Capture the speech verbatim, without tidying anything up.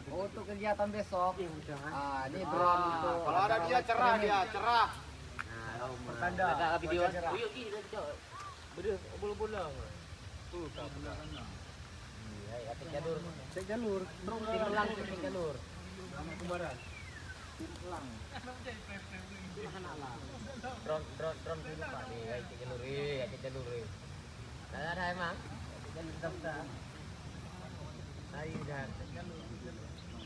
Untuk kegiatan besok, ah, ini drone untuk kalau ada dia cerah, dia cerah. Nah, pertanda. Ada video. Cerah. Uyuk gini dah cok. Beda bola-bola. Tu tak pernah. Iya, ya, cek jalur. Cek jalur. Timbang, cek jalur. Selamat kembaran. Timbang. Subhanallah. Drone, drone, drone dulu, Pak. Iya, cek jalur. Iya, cek jalur. Dah, dah, dah, emang. Cek jalur dah. Ayo dah.